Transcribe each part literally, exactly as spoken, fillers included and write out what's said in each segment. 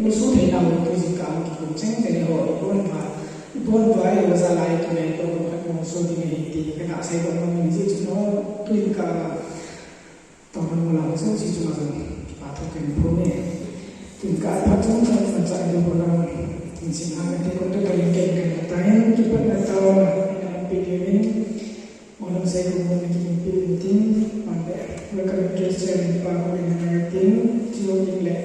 Musu thei nau tu jingkah a kikum cheng teni ho, ibon pha, ibon pha, iho jal a itup le itup khat musu ding ahi ti kana seidoh nom in, hijeh chun ho tuin ka Taona mol a jouse chunga jong kipathu kahin phong e. Tin ka phat chomcha manchah ding ho la, tin sin ha kati kon te kahin ken kan ta in, kipatna taona ina pe ding in, Molam Seikhum mun na kipe in tin, man le, welcome guest chairman pa ko in na tin, chilo ding le.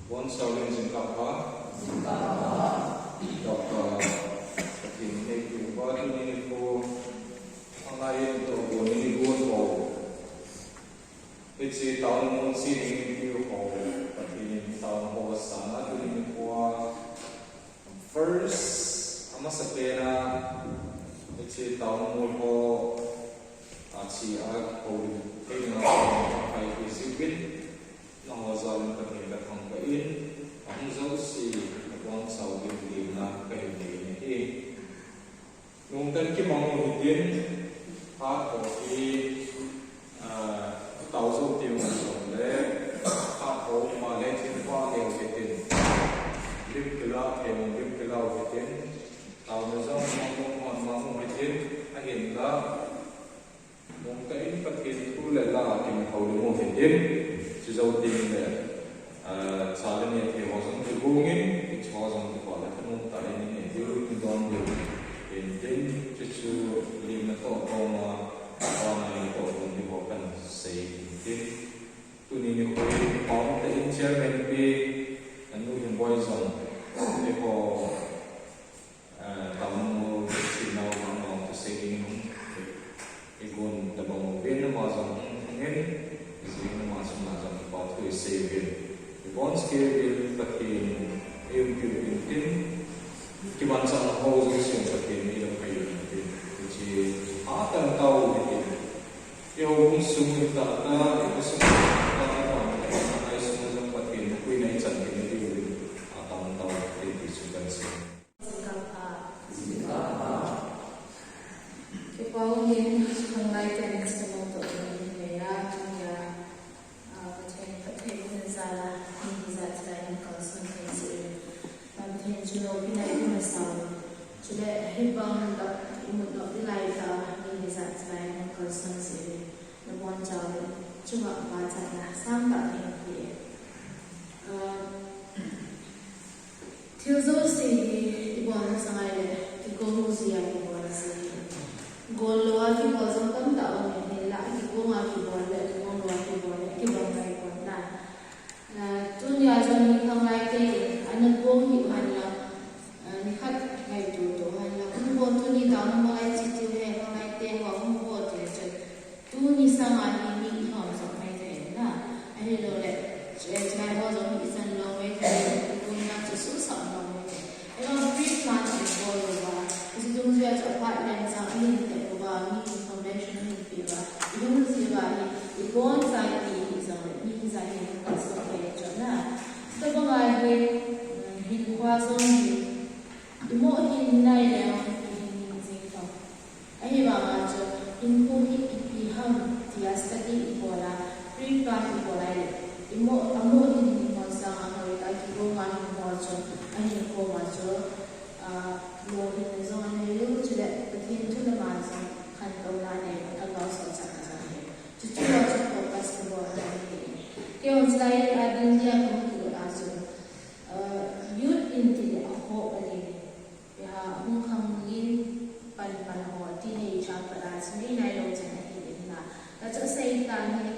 Bonchau in jingkah pha. Jingkah pha. Doctor Pathen in eipeuva tuni nikho, angai in tohgon in igon ho, hiche taona mol cheh ding in eipeu ho, Pathen in taona ho sanga tuni nikho a, first, amasapen a, hiche taona mol ho, a chea kihoulim thei dinga, a pai hi jiuvin, nangho jal in Pathen kathangvah in, ahung jouse, nabonchau diu lemna kahin nei in ahi. Nungtah in kimang u hitin, phat ho hi, ah, tao jou teng u jongle, phat ho ma le thil pha neo hitin, lim kila thei u, lim kila u hitin, taona jong mang mang mang mang u hitin, ahinla, Nungtah in Pathen thu le la a kin houlim u hitin, chujou teng le, ah, cha le neh thei ho jong kigong in, hiche ho jong kipah le thanom tah in ineh diu, idon diu hintin, chuchu limna toh koma, vana toh gon diu ho kahin sei hintin. Tuni nikho hi, pao tah in chairman pi, anu Hingboi jong, eiho, Eh, taona mol thil nau mangmang thusei ding hung igon tabang uvin, ama jong hung hung in, ijing in ama chunga jong kipathu isei uvin. Ibonchauva Pathen eiumpi uvin tin, kimanchahna ho jouse Pathen in eilhahpi uvin tin. Hiche hatah in tao uvin tin. Eiho hung sung in tah tah, eiho sung in tah tah, eiho sung in jong Pathen in puina ichan kit diuvin. Hatah in tao uvin tin ti chu kahin sei. Jingkah pha. Kipah um in, khanglai teni sumang toh teni nei a, tunia, ah, Pathen phattheibohna jal a, mi hijat chilai hung kalson thei jeh in. Pathen chu loupina eipeh masa uvin. Chule hibang tah imut nop ding lai tah, mi hijat chilai hung kalson jeh in. Nabonchauvin, chunga pachatna sangtah kahin pe e. Ah, Thil jouse hi ibol masang ahile, kigong jia kibol ji ahi. Gong lou a kibol jong tamtah aum in, hinla kigong a kibol le, kigong lou a kibol le, kibang ngai pon na. Ah, tunia jong hi khanglai te in, ana gong hih u henlang, ah, nikhat ngaito to u henlang. Hung bol tuni taona mol a iche diu hi, khanglai te ho hung bol te chun. Tuni sanga hi mi ihom jong maithei na. Ahilouleh, eh, chulai ho jong hi ichan lou maithei, igonna chu susah lou maithei. Ahivang pre-plan ibol uva, hiche dungjuia chu apartment chang ahin tep uva, mi information ahin pe uva, ihung ji uva hi, ibonchauva hi, hijongle, mi hijat hi kalson thei chu na. Tobanga hi, mm, hinkho jong hi, imoh hin hinai leng, ihin hing jing thou. Ahivanga chu, hinkho hi ipi ham tia study ibol a, pre-plan ibol a ahile, imoh, amoh hin hinkho sanga hoitah a kigong a hinkho chu, ahinkho ma chu, ah, lolhinna jong anei u, chule Pathen thu lama jong khantouna anei u, athangvah u sochatna jong anei u. Chuchu a chu focus kibol thei ahi. Kei jong chulai a ding dia kahung kigot a chu, ah, youth in tile akhoh ahi. Hung khanglen panpan ho, teenager pat a chu nei nailou chan ahi in na. Kachu asei tan hi,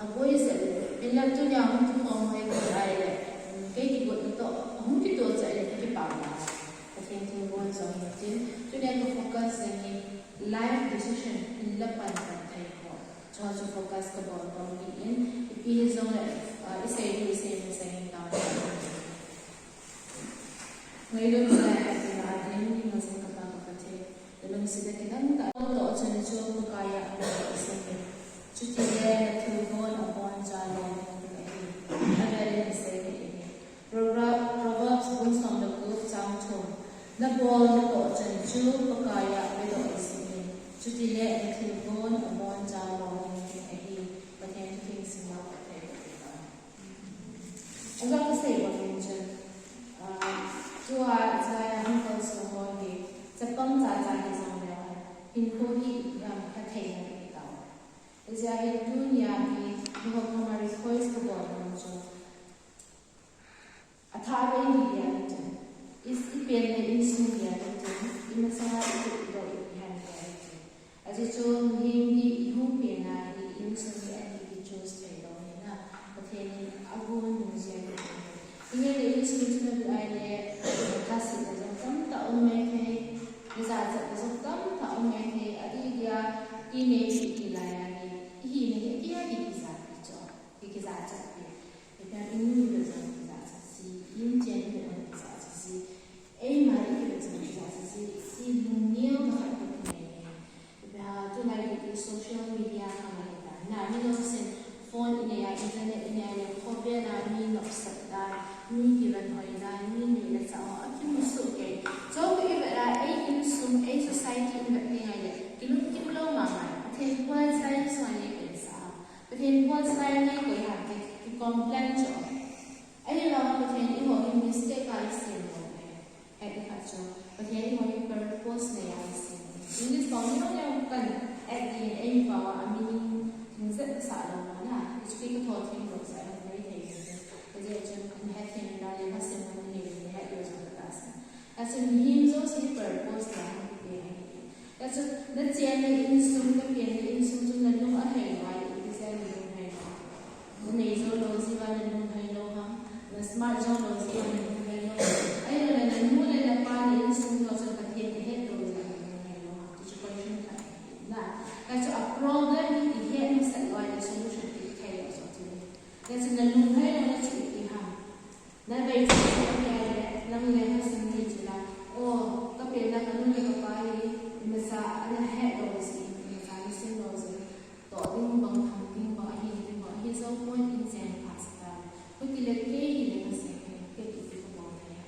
aboi jeh u. Hinla tunia hung kikhom hoi kit ahile, um, kei kigotna toh, hung kitoh cheh in kakipah uva. Pathen thilbol jong hitin. Tunia ka focus jeng hi life decision, hinla panpan thei ho. Chuho chu focus kabol khom hi in, ipi hijongle, ah, isei ding, isei masang in tao. Ngailut nalai a tina a ding, mi masang kapa ka Pathen. Nalungsetna kidang tah. Natoh chan chu Pakai a vedoh isem in. Chutile nathilbol aboncha le nangin ahi. Avel in isei ding ahi. Prover-, Proverbs bung som le gup chang thum. Nabol natoh chan chu Pakai a vedoh isem in. Chutile nathilgon aboncha lolhing ding ahi, Pathen thu thengsin a pat thei kati ta. Ajeh chu kasei bang in chun, ah, tua chaya hung kalsong ho hi, chapang chacha hi jong leu hen, hinkho hi ipi ham kha thei na kati tau. Ajeh hin tunia hi, Yehova koma request kabol nom chu, athah a ipi dia le chun, i, ipen le insung dia le chun, imasanga ipi doh ipi ham dia le chun. Ajeh chu mihem hi ihung pen a hi insung hi ahi kichoose thei lou hi na, Pathen in agon nung jeh ahi. Inge le insung chu nadei le, thase le jong tamtah um mai thei, najachat le jong tamtah um mai thei, adeh dia, inei hi ilai a hi, ihina hi, ipi a hi kijachat chu. Hi kijachat pi. Ipi a inu le jong kijachat ji, inchen le jong kijachat ji. Eima le jong kijachat ji, ti lungneo khat kati nai. Ipi a tulai hi social media kama hita. Na mi lungset phone inei a, internet inei a le khovel a mi nopsah dan, mi kivan hoi dan, mi neile chah ho akimusoh kei. Chule ivet a ei insung, ei society in vet ngai le, kilungkit lou mama. Pathen pual sai so ni pen sa. Pathen pual sai nai koi ham ti, ki complain chu. Ahivang Pathen eiho hi mistake a isem lou ahi. Hiti khat chu, Pathen eiho hi purpose nei a isem. English pao neo neo kan add in, eimi pao a meaning theng jep kasah lou na. Hichu kei katho theng lou jeh a, hung rei thei jeng. Hijeh chun, nahet thei na le, nasim na le, nahet lou jong katahsan. Ahin mihem jouse hi purpose nei a hung kipe ahi. Achu, nachenna insung, napenna insung chu nalung ahei lou a, ipi jeh a nalung hei lou? Nanei jou lou jeh uva nalung hei lou ham? Na smart jou lou jeh uva nalung hei lou ham? Ahilouleh nanu le napa le insung ho chu Pathen ahet lou jeh uva nalung hei lou ham? Ti chu question khat ahi na. Achu, a problem hi ihet masat lou a le solution ti thei lou chu ti. Achu, nalung hei louna chu ipi ham? Navei chet chu ahile, nang le nasim ni chula, o, kapenna kanu le kapa hi, imacha ana het lou jeh in, imacha ana sim lou jeh in, toh ding bang, tham ding bang, ahi ding bang, ahi jou pon in chen pha sah ta. Hiti le kei hile kasei, kei kiti kabol thei.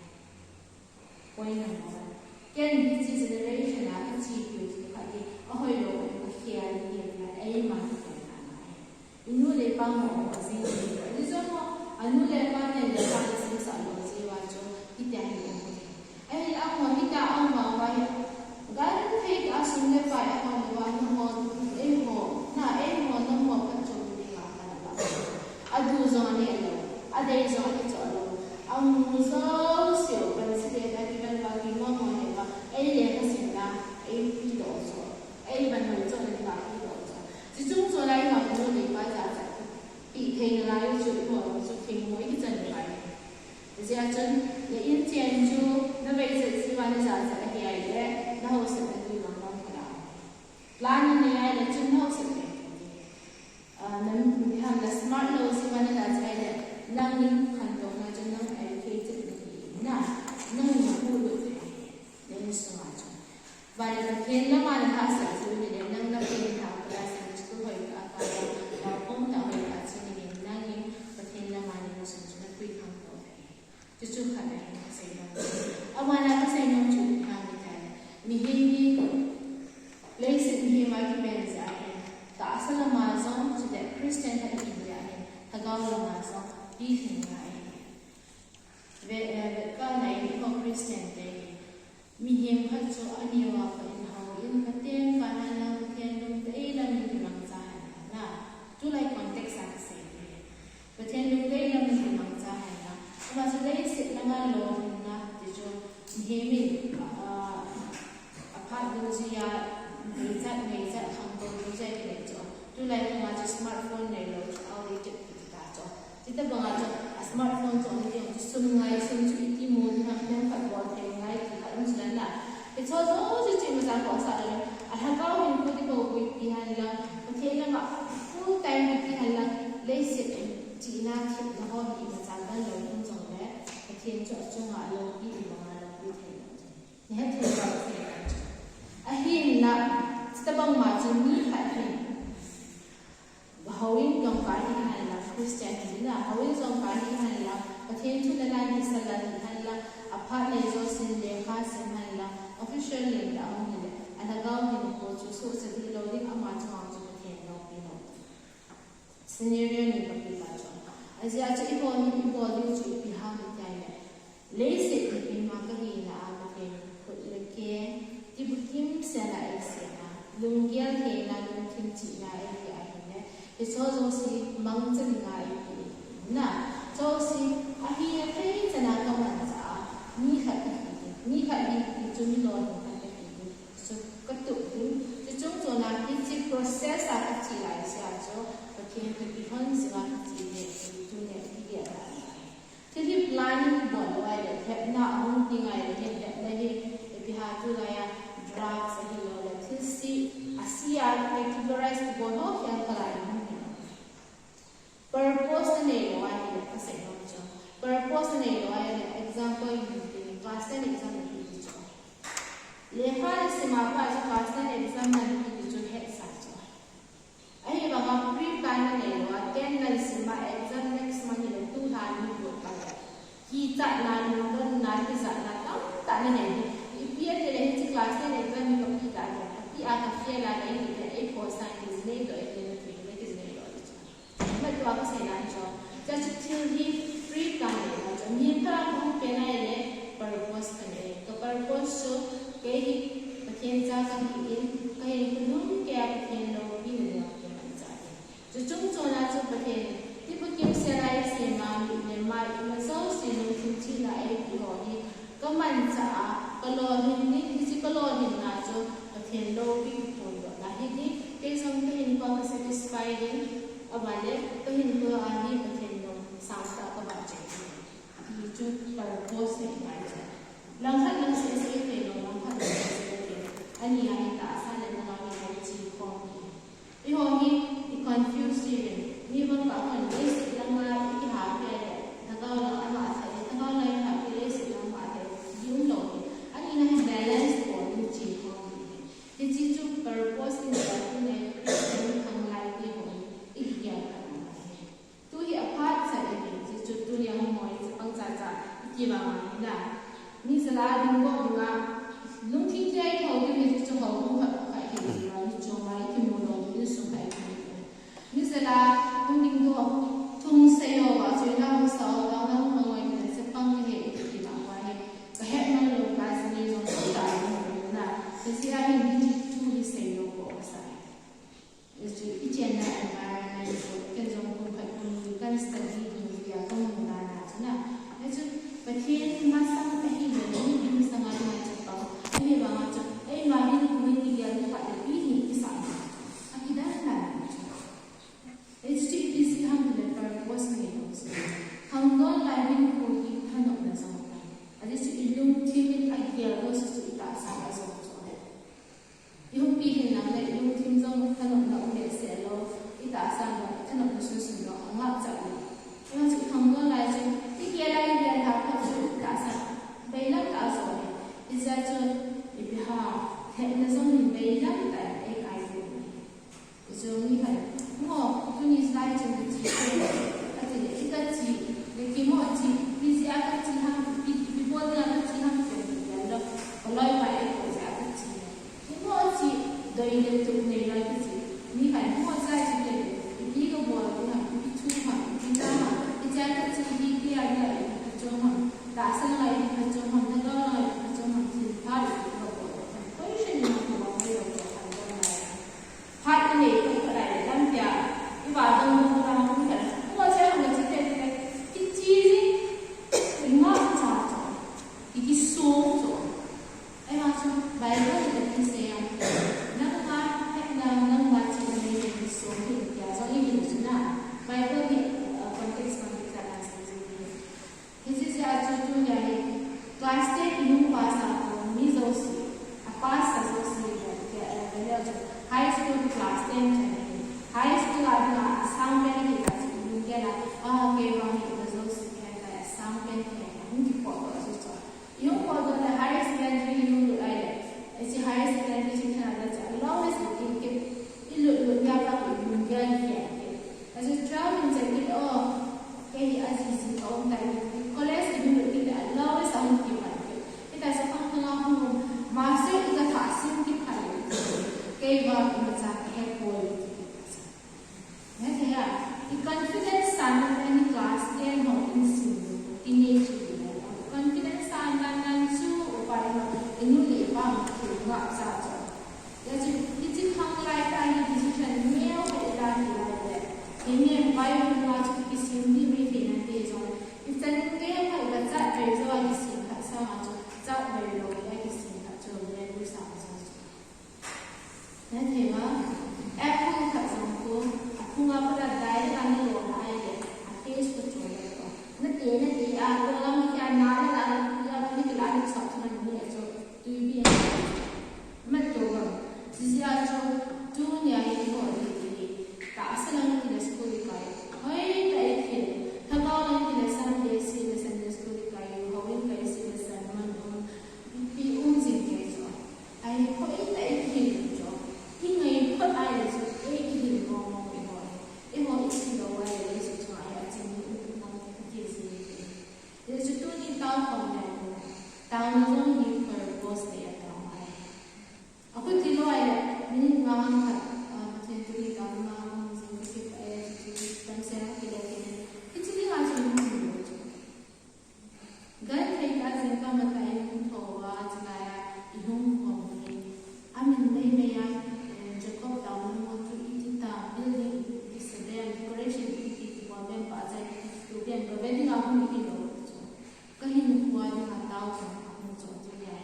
Point number one. Ken hiche generation a kachepiu chu khat hi, ahoilou, kakhel hi, eima hi, Inu le ipa mo ajing le, ajeh chu mo, anu le apa neh le chah le semsah lou jeh uva chu, hitia hi um. Ahin amaho hitia aum uva hi, gal thei tah a sum le pai ahol uva, nangho, eiho, na, eiho, nangho phatchomna dinga kana la. Adu jong aneh lou, adei jong akichoh lou, amu jouse u panse le, akiven uva, kimomo le uva, ei le kasimna, ei pi lou chu, ei van lou chu, ei va pi lou chu. Chuche chung chon a eiho nu le ipa jachat pi theina lai chu eiho chu thingmo i kichan nalai. Hijeh chun, na inchen chu, navei chet jeh uva najachat ahi ahile, nahaosatna tui bang bang khat a. Plan nanei ahile chun nahaosat thei thou. Ah, na, na smart lou jeh uva najachat ahile, nangin khantouna chu nang educated nahi na, nangin nahuhlut thei. Na insung a chu. Vale Pathen lama nalhahsah jeh u hile, nang napen tah a Christian school hoitah a kaiyin, pao khom tah hoitah a chun ahile, nangin Pathen lama nasun chu napui khangtou thei. Chuchu khat ahin kasei nom. Abana kasei nom chu ipi ham itile, mihem hi leiset mihem a kipen jeh ahin, tahsa lama jong chule Christian khat ihi jeh ahin, lhagao lama jong pi thei ngai ahi. Ve, eh, vetkal na in eiho Christian te hi. Mihem khat chu aneo a pat in houin, Pathen kah henlang, Pathen lungdei lam in kimangcha henlang na. Tulai context a kasei hi. Pathen lungdei lam in kimangcha henlang. Ama chu leiset lama lolhinna ti chu mihem in, ah, aphat dungjuia, neichat, neichat, khangtou dungjuia kinei chu. Tulai tuma chu smartphone neilou chu outdated kiti ta chu. Chuti banga chu, a smartphone chu, hiti chu sum ngai, sum chu iti mu ding ham, themkhat bol thei ngai, ti khat um chu na. Hicheho jouse chu imacha khohsah lou, alhagao hinkho ding bou ipi henlang, Pathen lama full time ipi henlang, leiset chihna thepna ho hi imacha gal lou hung jongle, Pathen chu achunga loupi, ibanga loupi thei lou chu. Nahet thei lou thei lou chu. Ahinla, chuti bangma chu mi khat hin, Houin jong kahi henlang, Christian hina, houin jong kahi henlang, Pathen thu le la hi sa la hi henlang, aphat nei jousen lekha sim henlang, official lentah a hung hile, alhagao hinkho chu sohcha Scenario ni kapi ta chu. Ajeh chu eiho hi ibol diu chu ipi ham itile, leiset hi keima kahina a Pathen khut le keng, tibukimsel a eisem a, lunggel heina, lungthim chihna eipeh ahile, hicheho jouse mangcha dinga eipeh ahi. Hicheho jouse ahi athei chan a kamanchah a, mi khat kahi ding, mi khat hi, hichu mi lolhing khat kahi ding. Chu katup ding, chuche chungchon a hiche process a kache laisea chu, Pathen toh kilhon jing a kache le, tuni a kigel dan ahi. Thil hi planning ibol lou ahile, lhepna ahung ding ahile, lhepna hi, ipi ham tulai a, drugs ahiloule, thilse, ase a categorize kibol ho, hiam khat a ahung hi. Purpose nanei lou ahile, kasei nom chu. Purpose nanei lou ahile, example in tin, class ten exam nahi ti chu. Lekha nasim a pat chu class ten exam nahi ti chu hetsah chu. Ahivanga pre-plan nanei lou a, ten nasim a exam next month hile, tulha nagot phat le, kichatna, lungdonna, kijahna tamtah nanei hi. Ipi atile hiche class ten exam hi kapeh tah le, apeh a kafail a kahi le, eiphosah in kijinei doh, eile nathei le kijinei doh ti chu. Amat tua kaseina hi chu, chuche chu thil hi pre-plan nei lou chu, mihem khat a kahung pen ahile purpose kanei. Ka purpose chu kei hi Pathen cha kahin, kahinkho lhumkeiya Pathen loupina dinga kamanchah ahi. Chu chungchon a chu Pathen tibukimsel a eisem a, mit le mai, ima jouse lungthim chihna eipeh ho hi kamanchah a, kalolhin ding, hiche kalolhinna chu Pathen loupi kiphondohna hiding, kei jong kahinkho a ka satisfy ding, abanle kahinkho a hi Pathen lung sangtah a kavahchoi ding. Hichu purpose nei ngai chu. Langkhat lang seh seh thei lou, langkhat lang seh seh thei. Ani a hi tahsa le nang a hi ngai chi khom hi. Eiho hi i confuse jiuvin, mi bangkah hon leiset langa i kihapeh le, lhagao lang ama thei, lhagao lang i kihapeh leiset lang ama thei, ji umlou hi. Ani a hi balance bol ding chi khom hi. Hiche chu purpose in, Christian khanglai te ho hi i kigel khat ahi. Tu hi aphat chan ahi, hiche chu tunia hung hoi, hiche pang chacha i kivang ahi na. Mi jal a ding go dinga, lungthim tah a i thou diu hi chu houbung khat khat hi dinga, mi chom a i kimu lou diu, insung khat i kimu lou. Mi jal a hung ding go, thu hung sei ho va, chu ina hung sa ho va, na hung hoi ding, hiche pang hi i kivang uva hi. Kahet man lou, ka jing jong chu ta ding na. Hiche a hin hiche thu hi sei lou go kasa. Hichu i chenna environment chu, ken jong kum khat kum ni kan study ding jeh a kamu dan a chu na. Hichu Pathen masang ahile, mi ding masang a ding a chu pang. Ahivanga chu, eima hinkho hi kigel phat le ipi hi kisah. Akidan dan chu. Hichu ipi jeh ham tile purpose nei lou chu. Khangdong lai hinkho hi thanopna jong ahi. Ajeh chu i lungthim in agel lou chu, chu i tahsa a jong chu. I huhpi hinna le i lungthim jong thanopna um behseh lou, i tahsa jong thanopna sunsun lou, angapcha lou. Hijeh chun i khangdong lai chu, i gel a i gel lhah phat chu i tahsa beilam tah a jo ahi. Hijeh chun ipi ham, lhepna jong hin beilam tah in eikai diu ahi. Hichu mi khat, mo, tuni lai chun kache, ati le, i kache, le kimo che, ipi jeh a kache ham, ipi, ipi bol dinga kache ham, ti lou. Ka loipa eikou jeh a kache. Kimo che, doi le tup nei loi kache. Mi khat, mo jeh a che le, ipi kabol ding ham, ipi thu ham, ipi ta ham, ijeh a kache hi, tia, tia, ipi phatchom ham, tahsa langa ipi phatchom ham, lhagao langa ipi phatchom ham, thil pha ipi kabol ham, koi seh in kabol, koi lo, koi lo, koi lo. Phat inei phat phat lai le lam tia, i va dong dong lam tia, mo che mo che te te, kiche jing, i ngapcha chu, i kisong chu. Ahivang chu Bible in ipi asei ham, nangma hetna, nangma chihna nei le kisong hi tia jong i hin chu na. Bible hi, uh, context bang kisah na sei jing hi. Hiche jeh a chu tunia hi class ten i hung pass a kon mi jouse, a pass a jouse hi, high school class ten chan ahi. High school a dinga asang pen hi kati chu i lunggel a, a, kei vang hi ima jouse hi asang pen hi ahung kipotdoh chu chu. I hung potdoh le higher secondary i hung lut ahile, hiche higher secondary chu thanopna chu a longest i kip, i lut lut nia pat i lunggel hi kit. Achu twelve in chan kit, o, kei hi ajiji ka um tai. College in lut kit le, a lawless a hung kipan kit. Hitia chu khang khang a hung um, master in ka thah sim kit phat le, kei vang imacha kahe poi. Hethei a, i Ani class ten ho in sim, teenage hi le. Confidence san dan dan chu upai ma, inu le pa ma, ki ngap sa chu. Ya chu, hichi khang lai ta hi decision neo hai ta hi lai le. Hi ne pai ma chu ki sim ni mai thei na te jong. Ichan ke ha ga cha pai jo a ki sim kha sa ma chu. Cha pai lo ya ki sim kha chu le du sa ma chu. Na thei ma, apple khat jong khu, aphung a pat a dai a na lo na ai le, a taste ko choi le ko. Na te, na te, a ko lam kia na la la, ya ko ni ki la ni chop na ni a cho, tu bi a. Ma to ba, si si a cho, tu ni a ni ko ni ti ni. Ta sa lang ni le school kai. Hoi ta e ke, ta ba lang ni le Sunday si le Sunday school kai, ho win kai si le Sunday man um, pi um jing ke cho. Ai, ko i ta i kihil chu. I ngai phot ai le chu, i kihil mong mong i ho. I ho i si lo ai le i si chu ai a chin ni u u nang te ka ti si ni te. Le chu tu ni tao khom le mo. Tao na jong hi purpose le a tao ai. A khu ti lo ai le, minute nga hang khat, a, Pathen tu ni tao na nga hang jing ka ti ka e chu chu tam se na ki le ki ne. Ki chi ni nga chu ni lo chu. Gan thei ta jing ka ma ta in hung tho va, chulai a i hung khom hi. A min mei mei a, eh, Jacob Downland Mall chu i ti ta, building i ti, i sa den, decoration i ti, ti bol den pa chai, tu den, ba wedding a hung i ti lo chu. Ka hin khua ding a tao chu, a hung chu tu ya.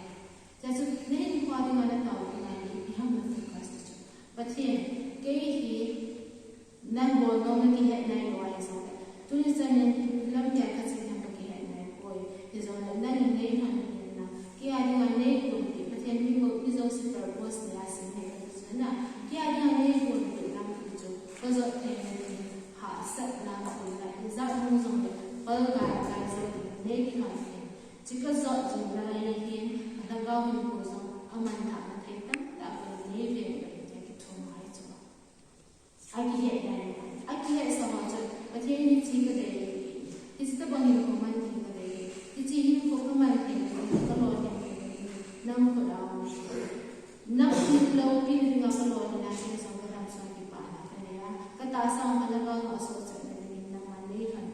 Cha chu, na hin khua ding a na tao ding a, i, i ham na focus ti chu. Pathen, kei hi, Nang bol nom na kihet nai lou ahi jong le. Tuni chan in lampi a ka che thei ka kihet nai poi. Hijong le nang in nei lhon in na. Kei a dinga nei gon peh, Pathen mi ho, mi jouse purpose nei a sim thei ka ti chu na. Kei a dinga nei gon peh lampi chu. Ka jot thei na ding, hahsatna ka um na. Ijat hung jong le, pal gai gai jong le, nei kilhon thei. Chu ka jot jing lai hin, a lhagao hinkho jong, aman thah na thei tamtah ka nei ve ve ti kithum ahi chu. A kihet nai, a kihet sa ho chun, Pathen hiche ka dei, hiche tabang hinkho man thei ka dei, hiche hinkho ka man thei ka dei, ka lolhin thei ka dei, nang khut a um. Nang min loupi na dinga ka lolhin a, hiche jong ka damsel kipana ka nei a, ka tahsa ka lhagao a sohchatna dingin nangman nei lhon.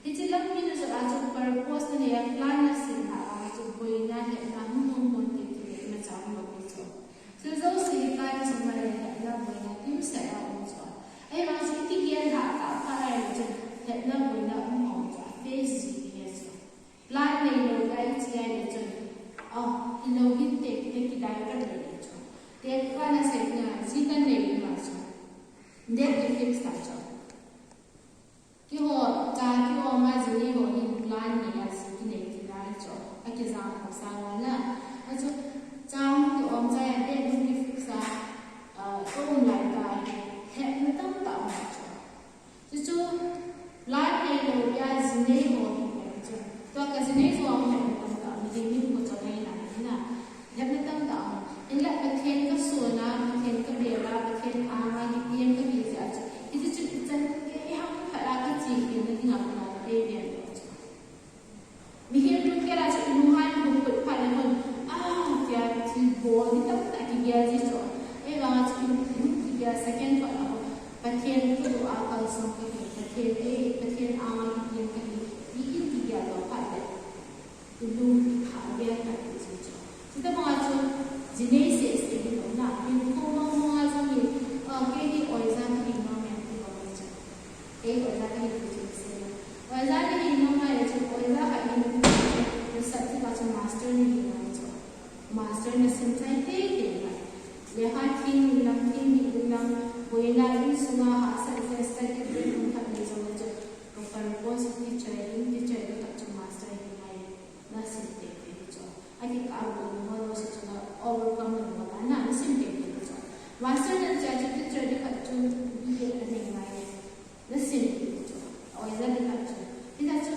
Hiche lampi na jot a chu purpose na nei a, plan na sem a, a chu boina, hetna hung hung pon ti ti le na chang lou pi chu. Chu jouse hi kan chunga le hetna boina dimset a um chu. Ahivang chu i kigel lhah tah phat ahile chun hetna boina um um chu a phase ji hi chu. Plan neilou le i chi ahile chun, ah, hilou hinte kiti kidai kan le chu. Te ka na sei na ji kan nei ma chu. Date i fix ta chu. Keiho, cha kiom a, jinei ho hin plan nei a, ji kinei ti lai chu. A kijang khop sa ngal na. A chu, cha kiom chai a, date hung kifix a, ah, ka um lai tah hi, hetna tamtah um chu. Chu chu, plan neilou a, jinei ho hin chu. Tua ka jinei ho hin hetna tamtah um, mi hin ko chu nei na, na. Hetna tamtah um. Hinla Pathen ka son a, Pathen ka bel a, Pathen anga hi tiem ka hi jeh a chu. Hiche chu ichan kei ham khat a ka che khelna dinga ka na pe ven chu. Mihem lungkhat a chu i nu hai bu put phat le hon. Ah, tia thil bol di tamtah kigel ji chu. Ahivang a chu i nu kigel second thought a hon. Pathen thilou a kalsong ka hi, Pathen e, Pathen anga hi tiem ka hi. Ti in kigel lou phat le. I lung i kha gel khat ti chu chu. Chuti bang a chu, jinei seh seh hi lou na, hinkho mong mong a jong hi, ah, kei hi oja kahi nom e ti bang hi chu. Kei oja kahi ti chu seh na. Oja nahi nom a le chu, oja khat hi na ti chu, na sat ti pa chu master nahi nom chu. Master na sim chai tei tei ngai. Lekha thim in lang, thim in lang, boina in sunga hahsat jeh a study break um khat nei jong le chu, ka purpose teacher in, teacher in khat chu master hi ngai. Na sim tei tei chu. Akikah a bol na ho jouse chu na overcome na bol a na, na sim tei tei chu. Master na cha chu teacher di khat chu B A a nei ngai. Na sim tei tei chu. Oja di khat chu. Hita chu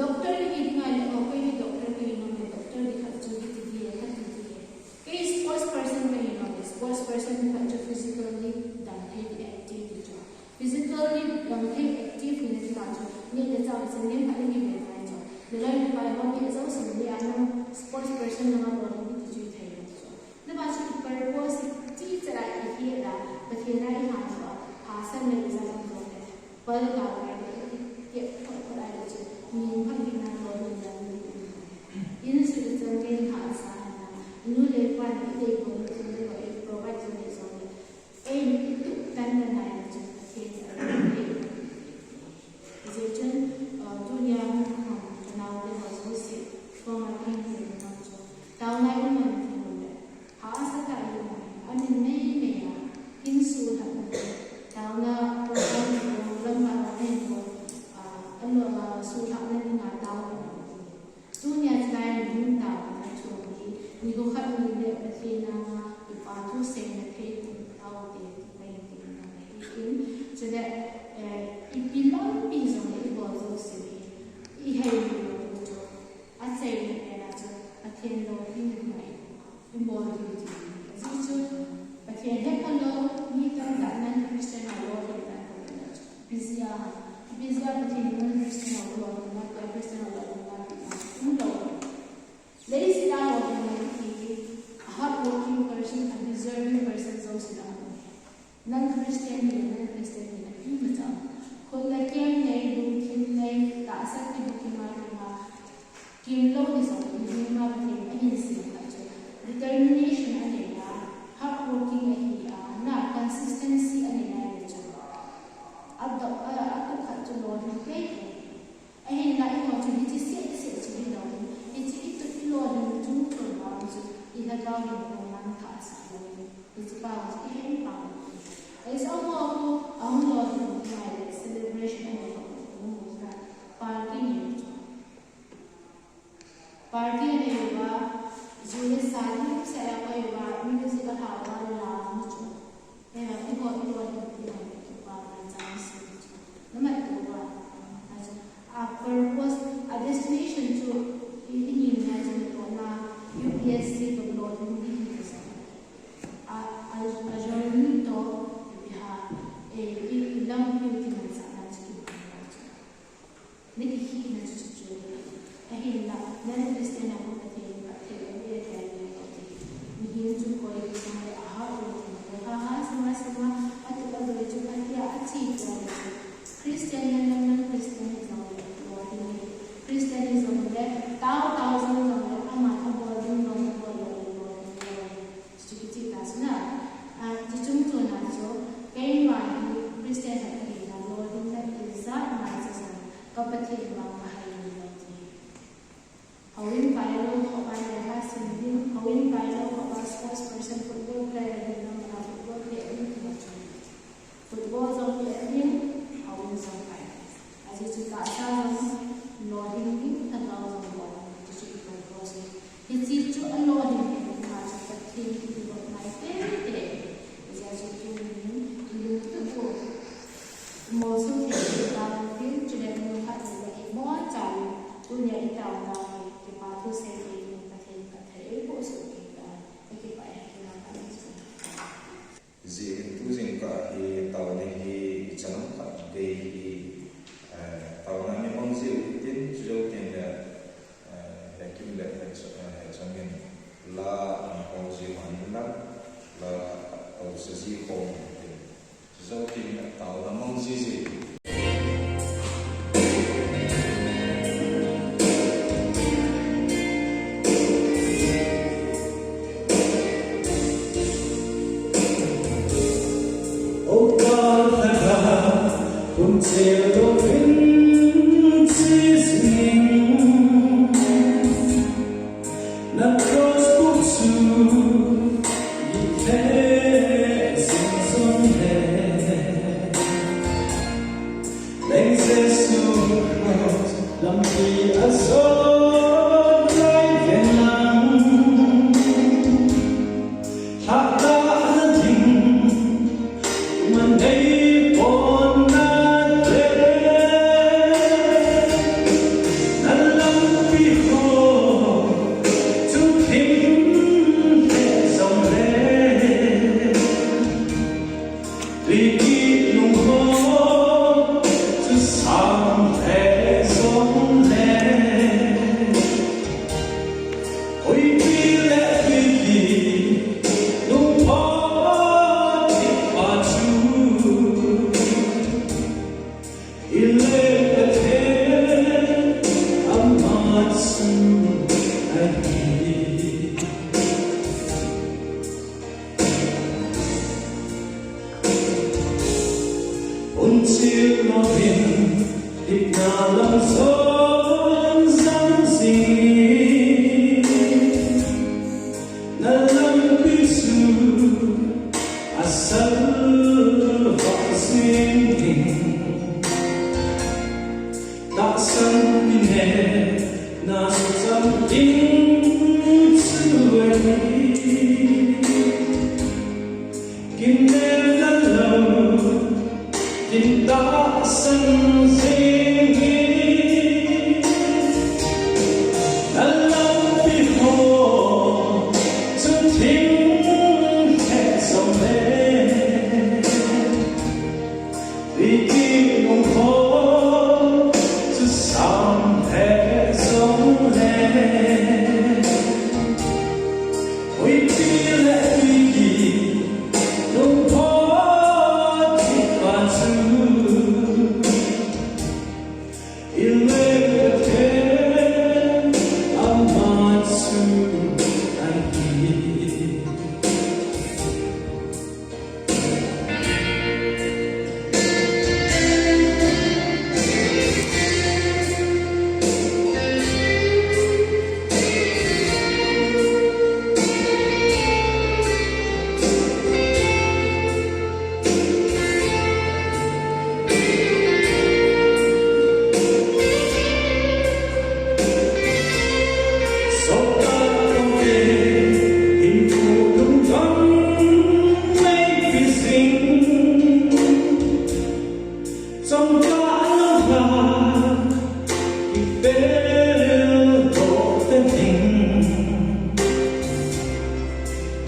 doctor nahi ngai le, o kei hi doctor kahi nom e, doctor di khat chu hiti di e, khat hiti di e. Kei sports person kahi nom e, sports person di khat chu physically dam thei di, active di chu. Physically dam thei, active hina dinga chu, neh le chah chun neo khat nahi ve ngai chu. Naloi napai ho neh jouse neh a nang sports person nanga bol ding ti chu i thei lou chu. Napa chu i purpose hi chih chet a i het a, Pathen a i hahsat a, hahsatna i ja ding jong le, pal ga Chule, eh, ipi lampi jong le ibol jouse hi, ihei lou chu, achaina pen a chu, Pathen lolhing ding a ibol diu ti. Ajeh chu, Pathen hepha lou, mi tamtah in Christian ho lolhing dan ho le chu. Ipi jeh a, ipi jeh a Pathen in Christian ho lolhing, Christian ho lolhing, umlou. Leiset a lolhing hi, a hardworking person, a deserving person jouse a um. Non-Christian hi, non-Christian hi, imacha. Khut le keng nei, lungthim nei, tahsa kibu kima kima. Kimlou hi jong, mihem a Pathen in ahin sem kha chu. Determination anei a, hardworking ahi a, na consistency anei a chu. Ado, a, atoh khat chu lolhing tei tei. Ahinla eiho chu hiche seh seh chu hilou, hiche itoh ilolhing chungchon vang chu ilhagao in Pathen in thah asah lou. Hiche pa chu ihet pang. Ahi jeh a amaho ahung lolhing ngai le celebration anei uva, party anei chu. Party anei uva, ju le sa lim sa a koi uva, music alha uva, la mu chu. Eiho, eiho, eiho, eiho, eiho, eiho, eiho, a purpose, a destination chu, i, i ni na chu, na, U P S C to lolhing ding hi sa. A, a, a journey to, ipi ham, e, i, i lampi u kimansahna chu, kimansahna chu. Nati hina chu chu chu. Ahinla, non-Christian a kon Pathen in phatthei ahi, ahi, ahi, ahi. Mihem chu koi kisam le a hardworking le ha ha sima sima, atu adoi chu atia achi tia le chu. Christian le non-Christian hi jong le, lolhing hi. Christian hi jong le, tao tao jong jong le, ama abol ding jong abol le, lolhing le. Chuti kicheh ta chu na. A, chuche chungchon a chu, keima hi Christian khat ahina lolhinna ijat ngai chu jong, ka Pathen vang kahai lou ti. Houin pailou khop a lekha sim ding, houin pailou khop a sports person, football player hina mun a football player ding ti chu. Football jong pet ding, houin jong pai. Ajeh chu tahsa jong lolhing ding, lhagao jong lolhing ding, chuchu i purpose. Hiche chu alolhing ding a chu Pathen in idop ngai tei tei. Hijeh chun tunin, ilungtup u, imolso thei u, taovin, chule nungah le imacha u, tunia itaona hi, kipa thu sei thei ding, Pathen phatthei eiboh soh kei tan, akipah e, kina kani chu. Hijeh hin tu jingkah hi taona hi ichan ham khat dei hi, eh, taona mi mang jiu hitin, chujou tin le, eh, hekim le hecha-, eh, hechangin la, eh, hong ji man in la, la, eh, hausa ji khom hitin. Chujou tin le taona mang ji ji. Leng Jesu Christ, lampi a jot lai ve nang. Hatah na ding, man nei pon na te. Na lampi ho, chu thim le jong le. Liki lungho chu sang le jong le. Huipi le liki lungho thipha chu. Ile Pathen ama chu ahi. Hunchil louvin, dipna lam jon jang jing. Na lampi chu asal vah jing ding. Tahsan kinepna suchang ding chu ahi. Kinepna lou, Tin tahsan jing hi, na lampi ho chu thim lheh jong le, tui kit nung ho chu sam lheh jong le, huipi le tui kit nung ho thip pa chu, i leng Pathen ama chu ahi.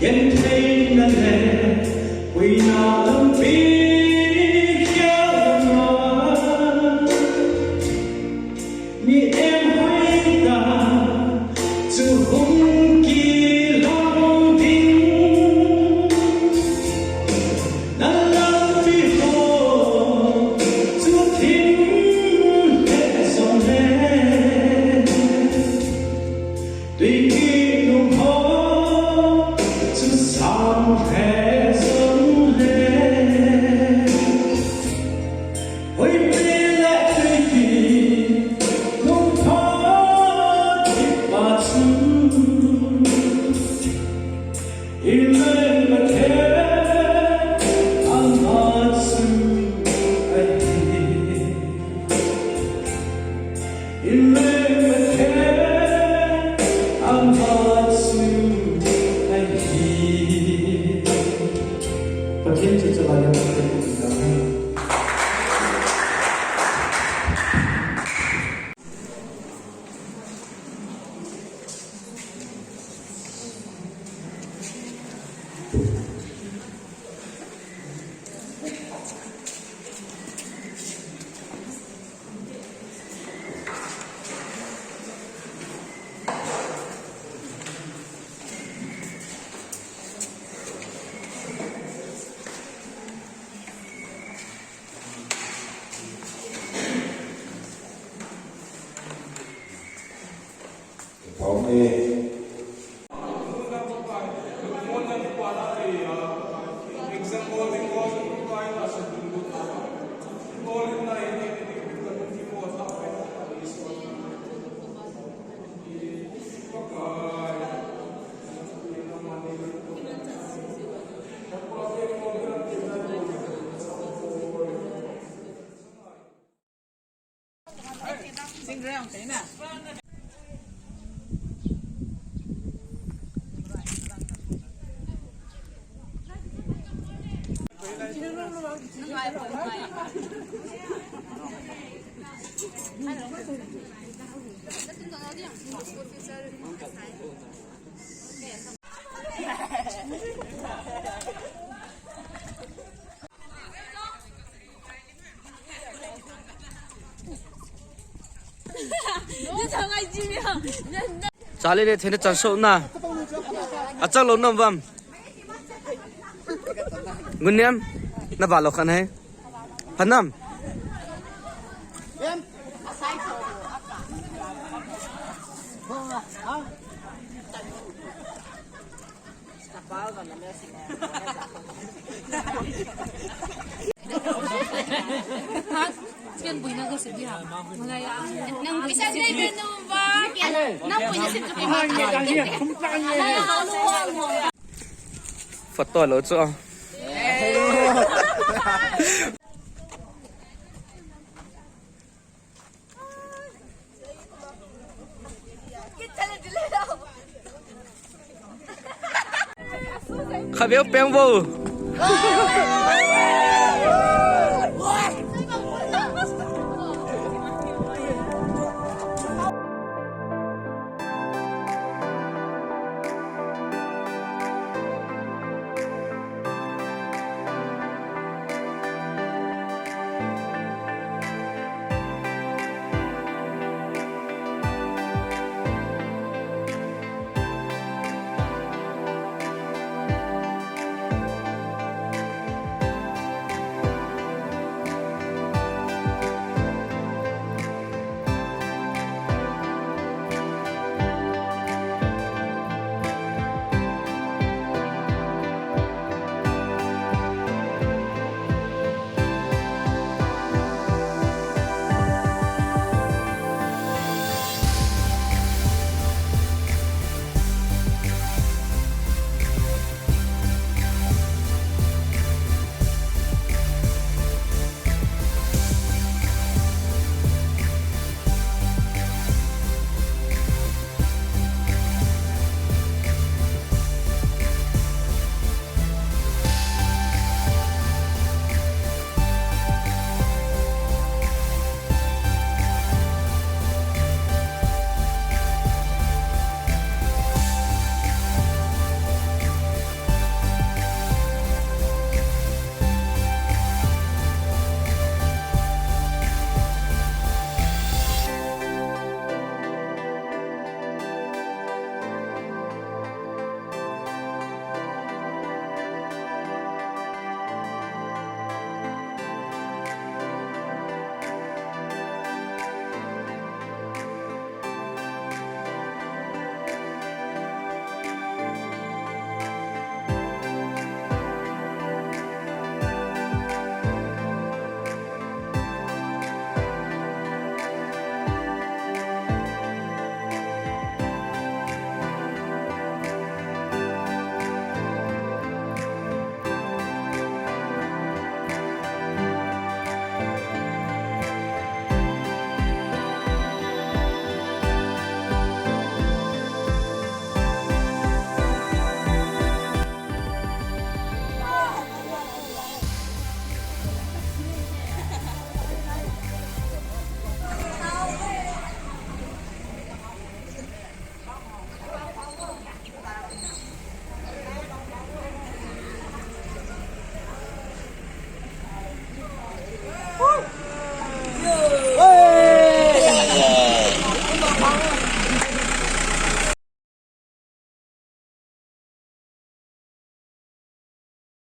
Gentheina le puina lampi khel a, mi em hoitah chu hung kilang ding. Na lampi ho chu thim lheh jong le, tui kit nung ho chu sam lheh jong le, huipi le tui kit nung ho thip pa chu, i leng Pathen ama chu ahi. I leng Pathen ama chu ahi. Pathen chu chalai a Pathen chu ahi. Chale le thene chan so na. Achang lo nam vam. Gunyam na valo khan hai. Phanam. Photo lo chu. Khaveu peng vo.